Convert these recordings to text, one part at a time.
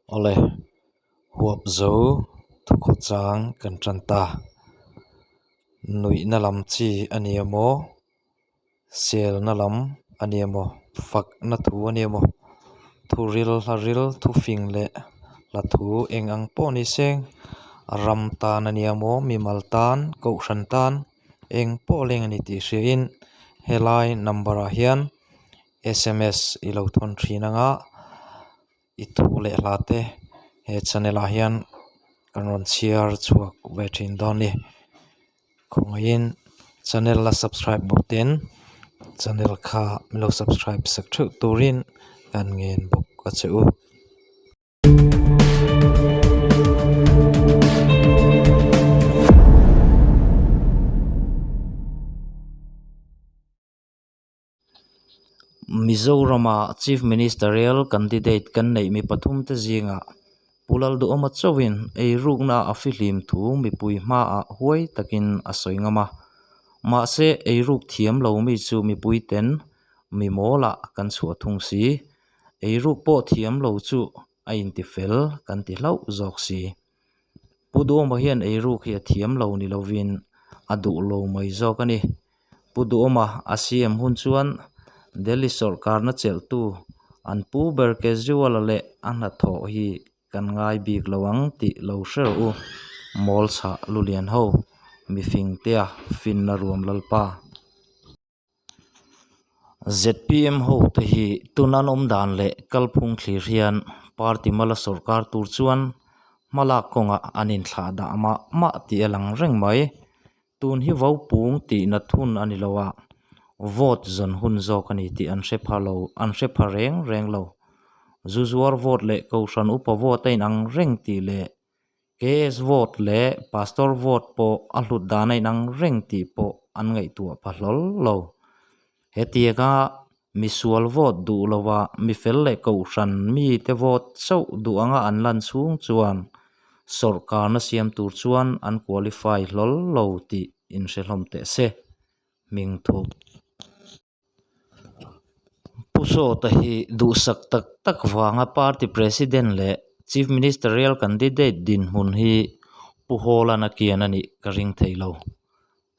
Awle, huap zo thukhawchang kan tan ta. Nuihna lam chi a ni emaw, selna lam a ni emaw, fakna thu a ni emaw, thu ril hla ril thu fing leh hla thu eng ang pawh ni se ram tan a ni emaw mimal tan kohhran tan eng pawh leng a ni tih hriain helai number ah hian sms i lo thawn thin anga i thu leh hla te he channel ah hian kan rawn chhiar chhuak ve thin dawn a ni khawngaihin channel la subscribe bawk ten channel kha min lo subscribe sak theuh turin kan ngen bawk a che u. Mizorama Chief Ministerial candidate kan neih mi pathum te zingah Pu Lalduhawma chauhin eirukna a fihlim thu mipui hmaah huai takin a sawi ngam a. Mahse eiruk thiam lo mi chu mipui ten mi mawlah kan chhuah thung si. Eiruk pawh thiam lo chu a intifel kan ti hlauh zawk si. Pu Duhawma hian eiruk hi a thiam lo ni lovin a duh lo mai zawk a ni. Pu Duhawma a CM hun chuan Delhi sawrkarna chelhtu an pu ber Kejriwal-a leh a hnathawh hi kan ngai bik lo ang tih lo hre rawh u. Mawl chhah lulian ho, mifingtea finna ruam lalpa. Zpm ho te hi tun an awm dan leh kalphung thlir hian party mala sawrkar tur chuan hmalak kawngah an inthlah dah mah mah tih a lang reng mai. Tun hi vopung tih nat hun a ni lo a, vote zawn hun zawk a ni tih an hre pha lo, an hre pha reng reng lo. Zu zuar vote leh Kohhran upa vote a inang reng tih leh KS vote leh Pastor vote pawh a hlut dan a inang reng tih pawh an ngaihtuah pha hlawl lo. Hetianga misual vote duh lova mifel leh kohhran mite vote chauh duh anga an lan chhung chuan sawrhkarna siam tur chuan an qualify hlawl lo tih inhre hlawm teh se. Hming thup. Pu Sawta hi duhsak tak tak vanga party president leh chief ministerial candidate dinhmun hi Pu Hawlan a kian a nih ka ring thei lo.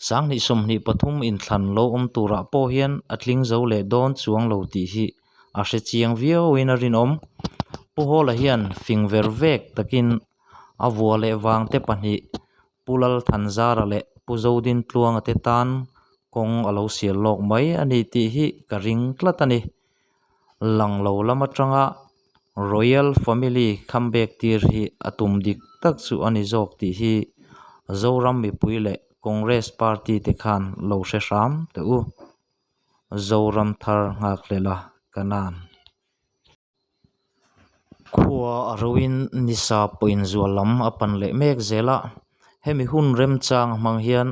2023 inthlan lo awm turah pawh hian a tling zo leh dawn chuang lo tih hi a hre chiang viauin a rinawm. Pu Hawla hian fing ver vek takin a vua leh vangte pahnih Pu Lalthanzara leh Pu Zodintluanga te tan kawng a lo sial lawk mai a ni tih hi ka ring tlat a ni. Lang lo lam atanga Royal Family comeback tir hi a tum dik tak chu a ni zawk tih hi Zoram mipui leh Congress party te khan lo hre hram teh u. Zoram thar nghakhlel a ka nan. Khua a roin nisa pawhin zual lam a pan leh mek zel a, hemi hun remchang hmang hian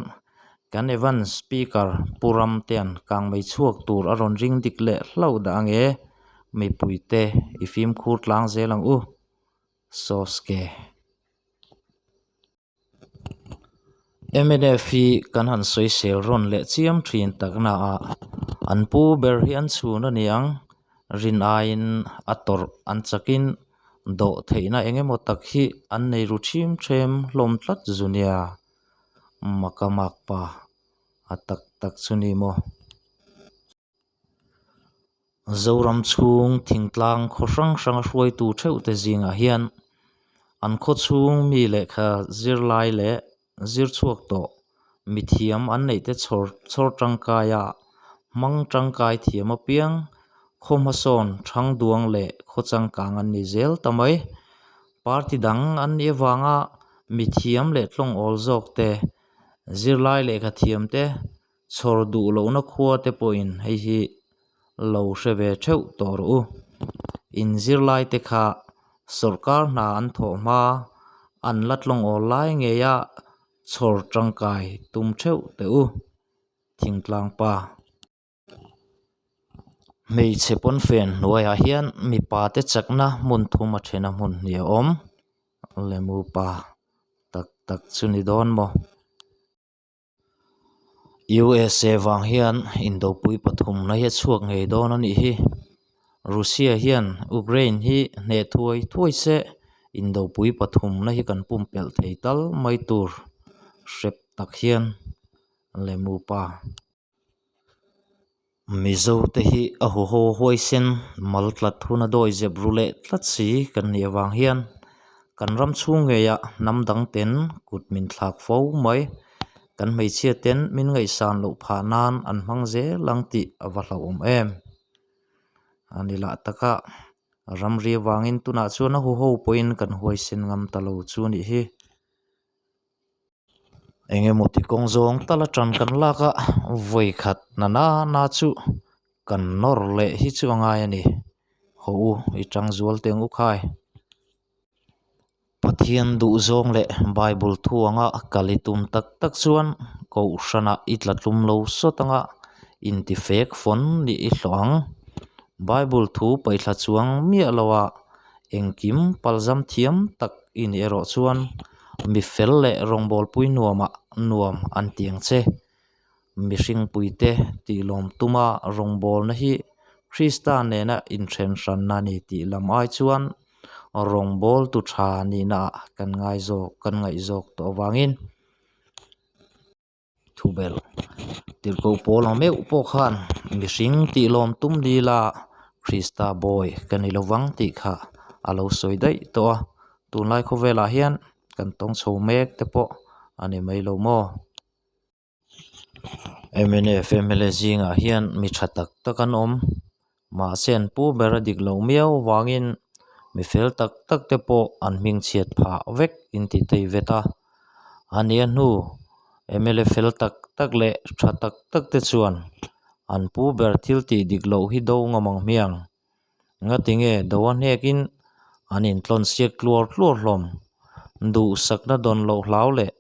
kan Evan Speaker Pu Ramtea'n kangmei chhuak tur a rawn ring dik leh hlauh dah ange, mipuite i fimkhur tlang zel ang u. Sawske. Mnf hi kan han sawisel rawn leh chiam thin tak na a, an pu ber hi an chhun a ni ang, rin aiin a tawrh an chakin dawh theihna eng emaw tak hi an nei ru thim them hlawm tlat zu nia, maka makpa a tak tak chu ni maw. Zoram chhung thingtlang khaw hrang hrang a hruaitu theuh te zingah hian an khaw chhung mi lehkha zirlai leh zir chhuak tawh mithiam an neih te chhawr chhawr tangkai a hmang tangkai thiam apiang khaw hmasawn thang duang leh khaw changkang an ni zel ta mai. Party dang an nih avanga mithiam leh tlawng awl zawk te zirlai lehkha thiam te Chhawr duh lohna khua te pawhin hei hi lo hre ve theuh tawh rawh u. In zirlai te kha sawrkar hna an thawh hma an la tlawng awl lai ngei a chhawr tangkai tum theuh teh u. Thingtlang pa. Hmeichhe pawnfen hnuaiah hian mipa te chakna hmun thum a then a hmun hnih a awm. Lemu pa tak tak chu ni dawn maw. USA vang hian indopui pathumna hi a chhuak ngei dawn a nih hi. Russia hian Ukraine hi hneh thuai thuai se. Indopui pathumna hi kan pumpelh thei tal mai tur hrep tak hian lemu pa. Mizo te hi a huho huaisen mal tlat hun a dawi zep ru leh tlat si kan nih avang hian kan ram chhung ngeiah hnam dang ten kut min thlak fo mai. Kan hmeichhia ten min ngaihsan loh phah nan an hmang zel ang tih a va hlauhawm em. A ni lah taka ramri avangin tunah chuan a huho pawhin kan huaisen ngam ta lo chu a nih hi. Eng emaw ti kawng zawng tal atang kan lak a, vawi khat na na na chu kan nawr leh hi chu a ngai a ni. Haw u, i tang zual teh ang u khai. Pathian duh zawng leh Bible thu anga kal i tum tak tak chuan Kohhranah i tla tlum lo sawt anga intifek fawn nih i hlawh ang. Bible thu paihthla chuang miah loa Engkim palzam thiam tak i nih erawh chuan mi fel leh rawngbawlpui nuamah nuam an ti ang che. Mihringpuite tihlawm tuma rawngbawlna hi Krista nena inthen hranna a ni tih lam ai chuan rawngbawltu tha nihnaah kan ngai zawk kan ngaih zawk tawh avangin Thubelh tirhkoh pawl ang meuh pawh khan mihring tih lawm tum dila Krista bawi ka ni lovang tih kha a lo sawi daih tawh a, tunlai khawvelah hian kan tawng chho mek te pawh a ni mai lo maw? Mnf mla zingah hian mi tha tak tak an awm mahse an pu ber a dik loh miau vangin mi fel tak tak te pawh an hming chhiat phah vek in ti tei vet a a nia hnu mla fel tak tak leh tha tak tak te chuan an pu ber thil tih dik loh hi do ngam ang hmiang ngatinge do a hnek in an intlawn siak tluar tluar hlawm duhsakna dawn loh hlau leh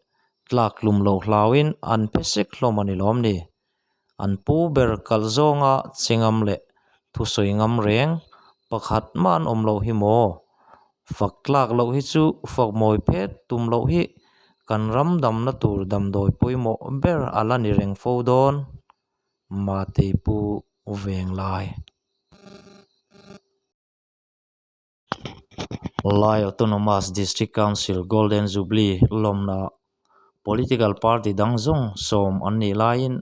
tlak tlum loh hlau in an phe sek hlawm a ni lawm ni. An pu ber kalh zawnga che ngam leh thusawi ngam reng pakhat mah an awm loh hi maw? Fak tlak loh hi chu fak mawi phet tum loh hi kan ram damna tur damdawi pawimawh ber a la ni reng fo dawn, Matei pu Venglai. Lai Autonomous District Council Golden Jubilee lawmna Political Party dang zawng sawm an nih laiin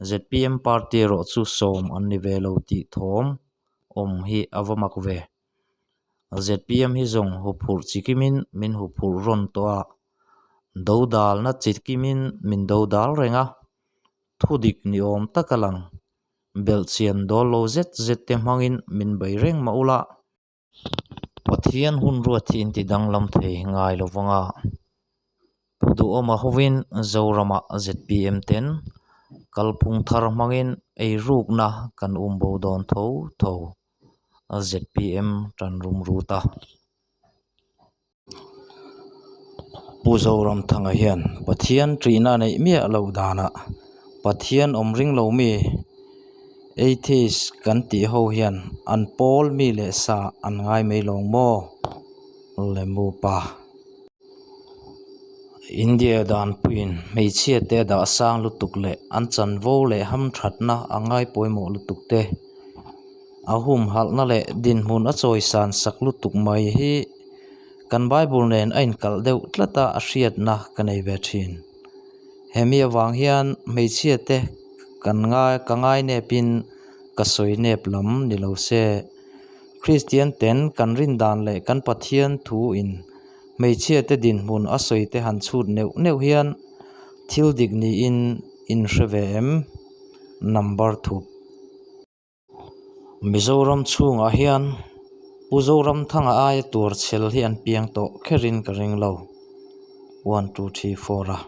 zpm Party erawh chu sawm an ni ve lo tih thawm awm hi a va mak ve. Zpm hi zawng huphurh chi kimin min huphurh rawn tawh a, dodalna chi kimin min dodal reng a, thudik ni awm tak a lang. Belhchian dawl lo zet zet te hmangin min bei reng mah ula. Pathian hun ruat hi inti danglam thei ngai lo vang a, Pu Duhawma hovin Zoramah zpm ten kalphung thar hmangin eirukna kan umbo dawn tho tho zpm tan rum rut a. Pu Zoramthanga hian Pathian ṭihna neih miah loh danah Pathian awm ring lo mi Atheist kan tih ho hian an pawl mi leh sa an ngai mai lawng maw? Lemu pa. India danpuiin hmeichhia te a dah sang lutuk leh an chanvo leh hamthatna a ngai pawimawh lutuk te a humhalhna leh dinhmun a chawisan sak lutuk mai hi kan Bible nen a inkalh deuh tlat a a hriatna ka nei ve thin. Hemi avang hian hmeichhia te kan ngai ka ngai nepin ka sawi nep lam ni lo se. Kristian ten kan rin dan leh kan Pathian thu in hmeichhia te dinhmun a sawi te han chhut neuh neuh hian thil dik niin in hre ve em? Number thup. Mizoram chhungah hian Pu Zoramthanga aia tur chhel hi an piang tawh kherin ka ring lo. One two three four a.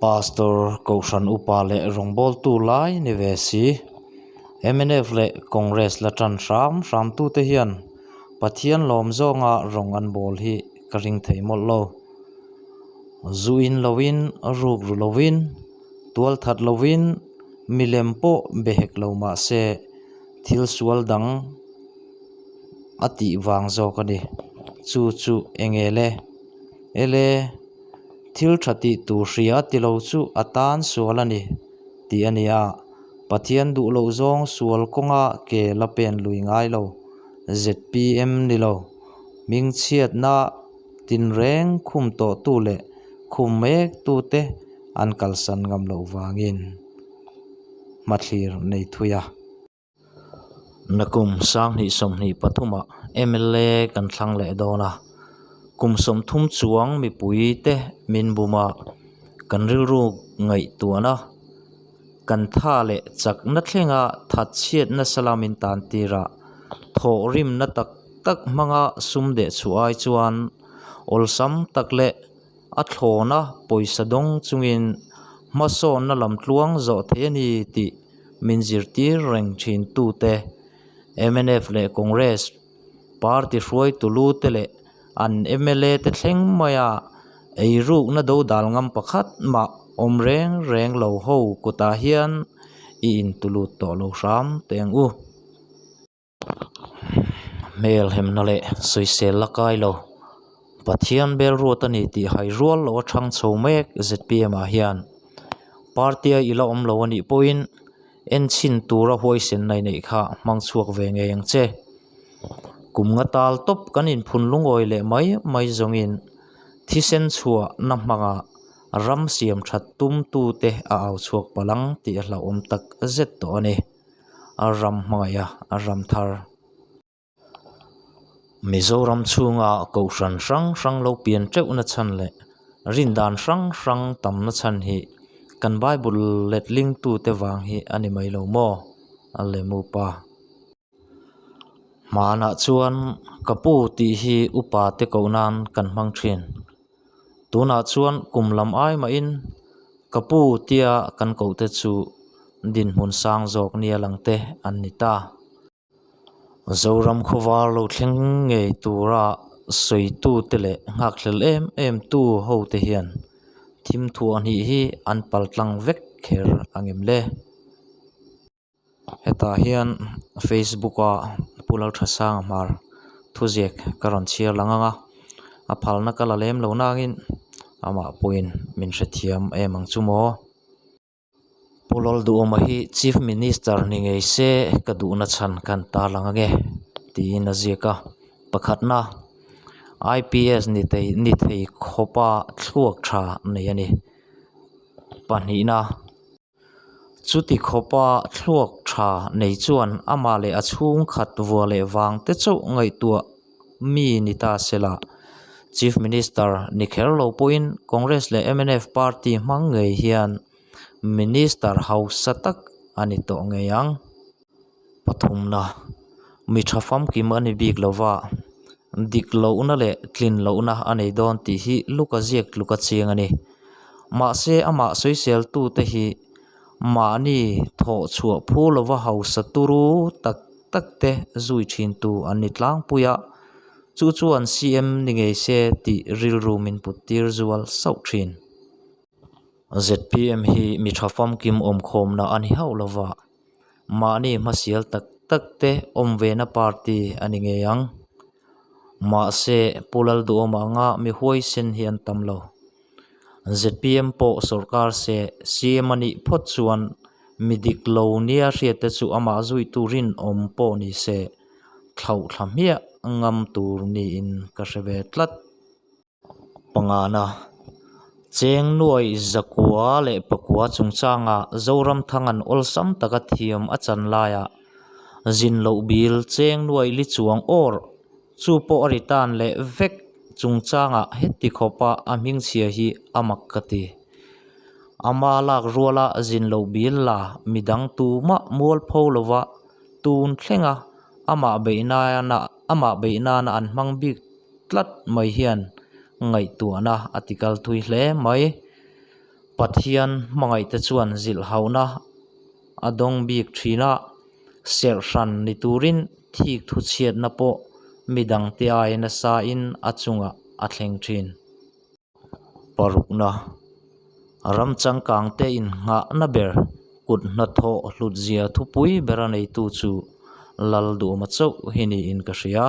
Pastor Kohhran upa leh rawngbawltu lai ni ve si. Mnf leh Congress la tan hram hram tute hian Pathian lawm zawnga rawng an bawl hi ka ring thei mawlh lo. Zu in loin ruk ru loin. Tual that lovin milem pawh be hek lo mah se thil sual dang a tih vang zawk a ni. Chu chu eng nge le? Ele, thil tha tih tur hria ti lo chu a tan sual a ni tih a ni a, Pathian duh loh zawng sual kawnga ke la pen lui ngai lo. zpm ni lo, hmingchhiatna tinreng khum tawhtu leh khum mektute an kalsan ngam loh vangin hmathlir nei thui a. Nakum sanghnih 23 ah mla kan thlang leh dawn a, kum 30 chuang mipui te min bum a, kan rilru ngaihtuahna kan tha leh chakna thlenga thatchhiat nasa la min tan tir a, thawhrimna tak tak hmanga sum deh chhuah ai chuan awlsam tak leh a thlawna pawisa dawng chungin hmasawnna lam tluang zawh theih a ni tih min zirtir reng thin tute mnf leh Congress party hruaitu lu te leh an mla te thleng maia eirukna do dal ngam pakhat mah awm reng reng lo ho kutah hian i intulut tawh lo hram teh ang u. Hmel hemna leh sawisel la kai lo. Pathian bel ruat a ni tih hai rual lo a thang chho mek zpm ah hian party a i la awm lo a nih pawhin en chhin tura huaisen na i neih kha hmang chhuak ve ngei ang che. Kum nga tal tawp kan inphun lungawi leh mai mai zawngin thisen chhuah na hmanga ram siam that tum tute a au chhuak palh ang tih a hlauhawm tak zet tawh a ni. A ram hmangaih a, a ram thar. Mizoram chhunga kohhran hrang hrang lo pian teuh na chhan leh rin dan hrang hrang tam na chhan hi kan Bible letling tute vang hi a ni mai lo maw? A lemu pa. Hmanah chuan ka pu tih hi upa te koh nan kan hmang thin. Tunah chuan kum lam ai mahin ka pu tia kan koh te chu dinhmun sang zawk nia lang te an ni ta. Zoram khawvar lo thleng ngei tura sawitute leh nghakhlel em em tu ho te hian thim thuah hnih hi an paltlang vek kher ang em le? Hetah hian Facebook a Pu Lalthasanga hmar thuziak ka rawn chhiar lang ang a, a phalna ka la lem lo nangin amah pawhin min hrethiam em ang chu maw. Pu Lalduhawma hi Chief Minister ni ngei se ka duhna chhan khan tarlang ang e tiin a ziak a, pakhatna IPS ni thei ni thei khawpa thluak tha nei a ni, pahnihna. Chuti khawpa thluak tha nei chuan amah leh a chhungkhat vua leh vang te chauh ngaihtuah mi ni ta se la, Chief Minister ni kher lo pawhin Congress leh mnf party hmang ngei hian Minister hausa tak a ni tawh ngei ang. Pathumna, mi tha famkim a ni bik lo va, dik lohna leh tlin lohna a nei dawn tih hi Luka ziak tluka chiang a ni. Mahse, amah sawiseltute hi mahni thawh chhuah phu lova hausa turu tak tak te zui thintu an ni tlangpui a, chu chuan CM ni ngei se tih rilru min put tir zual sauh thin. Zpm hi mi tha famkim awmkhawmna a ni hauh lova. Mahni hmasial tak tak te awm ve na party a ni ngei ang. Mahse, Pu Lalduhawma anga mi huaisen hi an tam lo. Zpm pawh sawrkar se CM a nih phawt chuan mi dik lo nia hriat te chu amah zui turin awm pawh ni se thlauhthla hmiah ngam tur niin ka hre ve tlat. Pangana, Cheng nuai zakua leh pakua chungchanga Zoramthanga'n awlsam taka thiam a chan laiah zin loh bil cheng nuai li chuang awr chu pawh a ri tan leh vek chungchangah heti khawpa a hmingchhia hi a mak ka ti. Ama lak ruala zin loh bil la midang tumah mualpho lova tun thlenga amah beih nana amah beih nana an hmang bik tlat mai hian ngaihtuahna a ti kal thui hle mai. Pathian hmangaihte chuan zilhhauna a dawng bik thin a, serh hran ni turin thik thu chhiatna pawh midangte aia nasain a chungah a thleng thin. Parukna, Ram changkangte innghahna ber kut hnathawh hlutzia thupui bera neitu chu Lalduhawma chauh hi niin ka hria.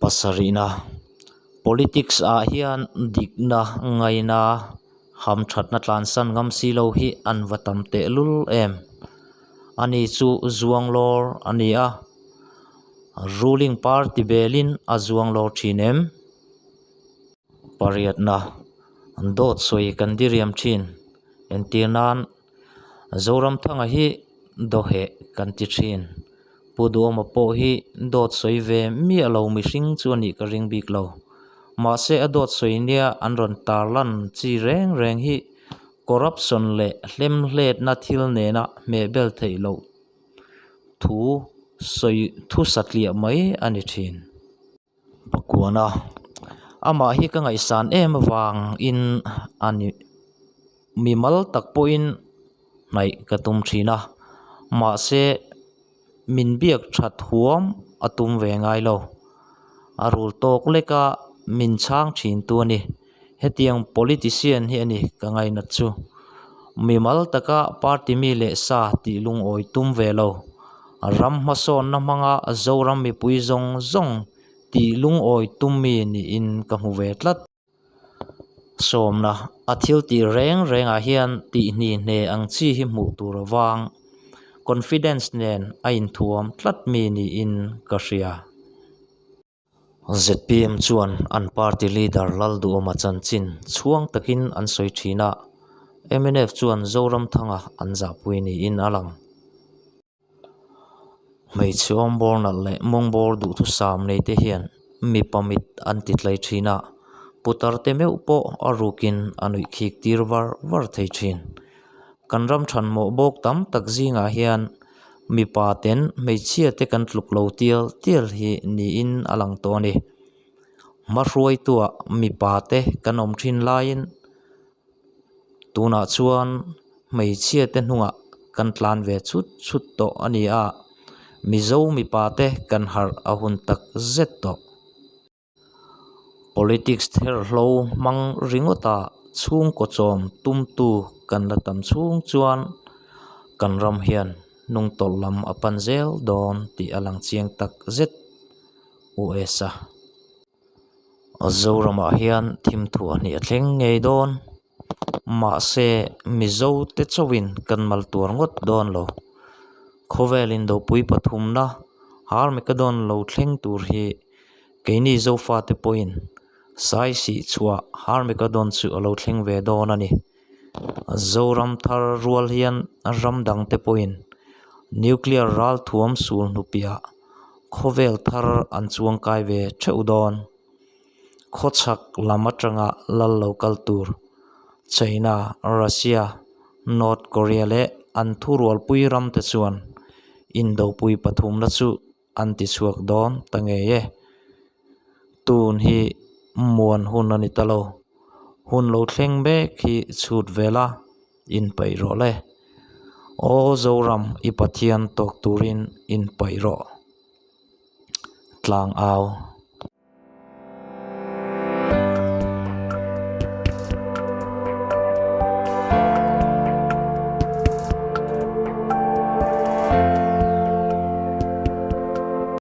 Pasarihna, Politics ah hian dikna ngaina hamthatna tlansan ngam si lo hi an va tam tehlul em? Ani chu zuanglawr a ni a. Ruling party belin a zuang lawr thin em? Pariatna, Dawt sawi kan diriam thin. Entir nan, Zoramthanga hi dawheh kan ti thin. Pu Duhawma pawh hi dawt sawi ve miah lo mihring chu a nih ka ring bik lo. Mahse a dawt sawi nia an rawn tarlan chi reng reng hi corruption leh hlemhletna thil nena hmehbel theih loh thu sawi thu satliah mai a ni thin. Pakuana, Amah hi ka ngaihsan em avangin a ni mimal tak pawhin hnaih ka tum thin a, mahse min biak that huam a tum ve ngai lo. A rul tawk leka min chhang thin tu a ni. Hetiang politician hi a ni ka ngainat chu. Mimal taka party mi leh sa tih lungawi tum ve lo. Ram hmasawnna hmanga Zoram mipui zawng zawng tih lungawi tum mi niin ka hmu ve tlat. Sawmna, a thil tih reng rengah hian tih hni hne ang chi hi hmuh tur avang confidence nen a inthuam tlat mi niin ka hria. Zpm chuan an party leader Lalduhawma chanchin chhuang takin an sawi thin a, mnf chuan Zoramthanga an zahpui niin a lang. Hmeichhe awmbawr nalh leh mawngbawr duhthusam nei te hian mipa mit an ti tlai thin a, putar te meuh pawh a rukin a nuih khik tir var var thei thin. Kan ram thanmawh bawk tam tak zingah hian mipa ten hmeichhia te kan tluk lo tial tial hi niin a lang tawh a ni. Hmahruaituah mipa te kan awm thin laiin tunah chuan hmeichhia te hnungah kan tlan ve chut chut tawh a ni a, Mizo mipa te kan harh a hun tak zet tawh. Politics therhlo hmang ringawta chhungkaw chawm tumtu kan la tam chhung chuan kan ram hian hnungtawlh lam a pan zel dawn tih a lang chiang tak zet US a. Zoramah hian thimthuah hnih a thleng ngei dawn. Mahse Mizo te chauhin kan mal tuar ngawt dawn lo. Khawvel indopui pathumna Harmagedon lo thleng tur hi keini Zofate pawhin Saisih chhuah Harmagedon chu a lo thleng ve dawn a ni. Zoram thar rual hian ram dangte pawhin Nuclear ralthuam sul hnupiah khawvel thar an chuangkai ve theuh dawn. Khawchhak lam atanga lal lo kal tur China, Russia, North Korea leh an thurualpui ram te chuan indopui pathumna chu an ti chhuak dawn ta ngei e. Tun hi muan hun a ni ta lo. Hun lo thleng mek hi chhut vel a, inpaih rawh le. Aw Zoram i Pathian tawk turin inpaih rawh. Tlang au.